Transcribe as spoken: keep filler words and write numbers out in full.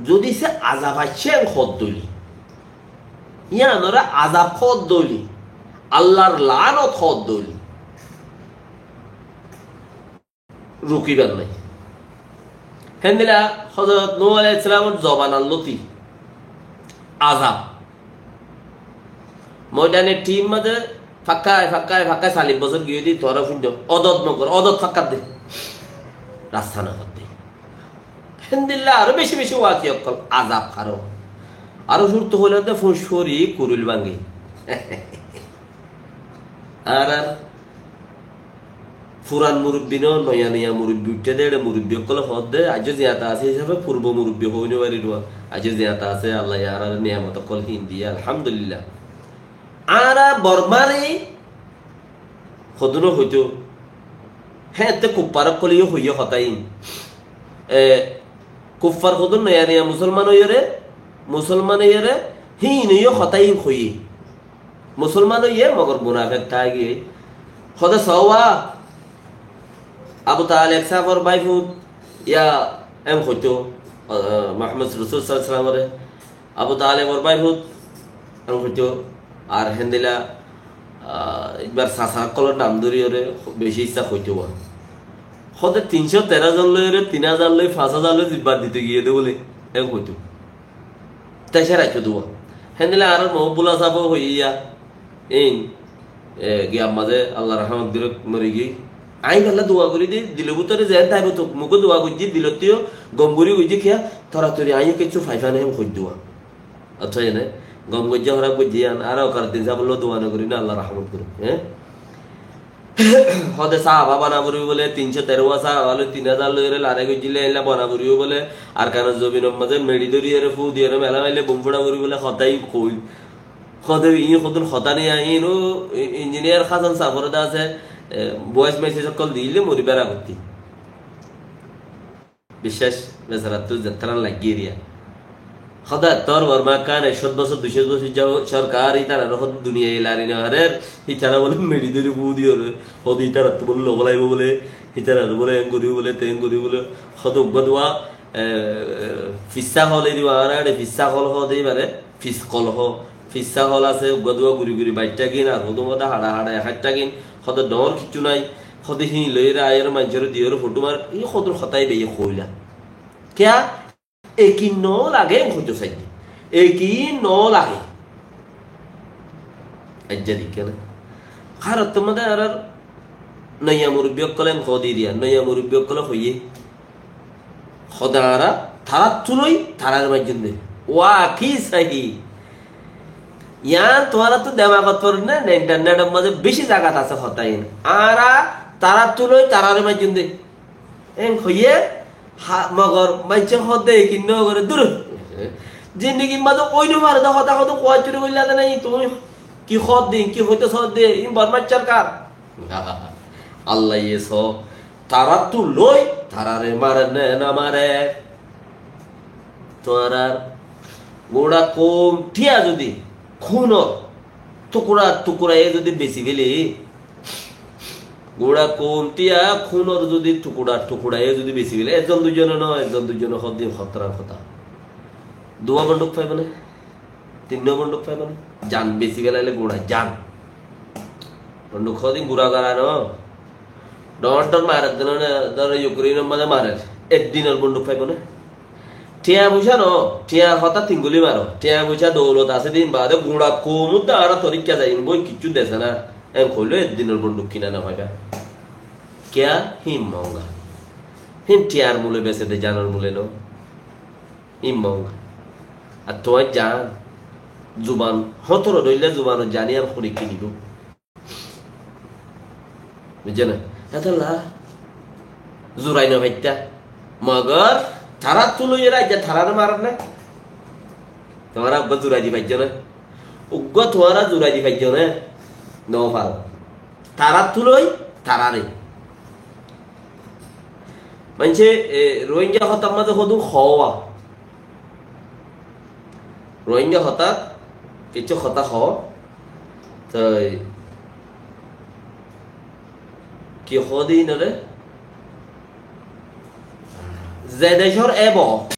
Zodi se azab aiccé en hoódde óile, yíanoré azab hoódde óile, Allar laánot hoódde óile, rukibar nái. Héndilla Hozorot Nuh alaihissalamor zobanor lóti azab. Moidane thímor mazé fakkái, fakkái, fakkái, sallis bosór giyé dé, tuáñra fúinno, odot nogor, odot fakkár dé. Rasta nogor dé. Héndilla aró beci beci wakiya ókkol, azab haró. Aró cúruttu hoilám dé, fuñs fori kuruil báñgi. Ar, ar furan murubbi no, noya noya murubbi uiththé dé, ére murubbi ókkole hoódde, aijjó ziyata asé hísabe furbo murubbi hoói no fari dé. Aijjó ziyata asé, Allaye añáre niyamot ókkol híin diyé, alhamdulillah. Añára Bormáre hodún hoitó, héñtte kuffar ókkole yó hoiyé hotá híin. E, kuffar hodún noya noya musolman óiyore, musolman óiyore, híin yó hotá híin hoiyé. Musolman óiye, mogor munafek táki. Hode sówa, Abu Taleb sáfor báifut, ya, en hoitó, ah, Muhammad Rasul sallallahu alaihi wasallamore, Abu Talebor báifut, en hoitó, ar héndilla, ah, ibár sasa ókkolor nam dóri ore beci issá hoitó. Hode tin cót teró zon loi ore, tin házar loi, fañs házar loi zibbat dito giyé dé bóle, en hoitó. Tecá raikkó dua. Héndilla añárar Mohibullah sábo hoiyé ya. Ín, e, giyar mazé Allah rahmot gorók, mori giyói. Añí bella dua gorí dé, dilor bútore zeén táibo tuk, mukó dua goijjé, dilottu yó gom gorí goijjé kiyá, toratori añí yó kessú faifán hén hoiddé dua. Accá, ene, gom goijjé, hóraf goijjé, yián, añára Okaraddin sábolla dua nogorí né, Allah rahmot gorók, hé? Hode sáhaba bana foribo bóle, tin cót teró sáhaba loi, tin házar loi ore lorai goijjíle, eilla bana foribo bóle, Arkanor zobinor mazé meçi dóri ore, fú di ore, mela maille bom fora foribo bóle, hotá ín hoil. Hode ín hodún hotá niyai, ín o i-, injiniyar Hásan sáfore de asé, e, voice message ókkol diíle mori bera gottí. Biccác, besarattu zettára laiggé eriya. Hoda, tor Borma kán ek cót bosór, dui cót bosór zagói sorkar, ítararé hode duniyai lari no farer, ítara bóle meçi dóri fú di ore, hode ítarattu bóle logo laibo bóle, ítararé bóle en goribo bóle, ten goribo bóle, hode uggúa dua, e, e, fissá hol eriba, añára ere fissá hol hode ibare, Fiskol hoó, fissá hol asé, uggúa duwá guri guri baiththá gin, ar hodún hoóde haça haça ek haiththá gin, hoóde dhoóñr kiccú nái, hoóde híin loiyóre aiyóre maincóre diyóre fothu mar, í hodún hotá íba hoóila. Kiyá? Ekin no lage, en hoitó saidde. Ekin no lage. Aijja dekí né? Hárottor mazé añárar noiya murubbi ókkole en hoó di diya, noiya murubbi ókkole hoiyé. Hoda añára tarattú loi tarare maijjum de. Wa ki sahi. Yián tuáñrattú demagot forer né, ne internetor mazé beci zagat asé hotá iín. Añára tarattú loi tarare maijjum de. En hoiyé, ha, mogor maincé hoódde ekin no gore, dur. Zindigir mazé ói no fare de hotá hodún kuwá cúru goilla de nai, tuñí ki hoódde, ki hoitó soódde, iín Bormar sorkar. Allaye soó, tarattú loi tarare mare né no mare. Tuáñrar gura koum thiañ zodi kúnor tukura tukura e zodi besi fele, gura koum thiañ kúnor zodi tukura tukura e zodi besi fele, ekzon duizone no, ekzon duizone hoddin hotarar hotá. Duwá bonduk faibo né? Tinnúa bonduk faibo né? Jan besi felaile gura jan. Bonduk hodin gura gura no. Dhoóñr dhoóñr marer de no, dóro Yukreinor mazé marer. Ek dinor bonduk faibo né? Thiañ foicá no, thiañr hotá tinguli maro. Thiañ foicá doulot asé din baade gura koum uddá añára torikka zai, boi kiccú dese na. En hoilé ek dinor bonduk kina no faiba. Kiyá? Hín monga. Hín thiañr mule bese de, janor mule no. Ín monga. Ar tuáñr jan, zuban, hótoro dóilla zubanor jan iyan hone kinibo. Buijjó né? Hétolla zurai no faittá. Mogor tarattú loiyóre aijja tarare marer né? Tuáñra uggúa zurai di faijjó né? Uggúa tuáñra zurai di faijjó né? No faro. Tarattú loi tarare. Maincé, e, Rohingya hotár mazé hodún hoó. Rohingya hotát kessú hotá hoó. Toi ki hoó de inore? Ze decór ebo,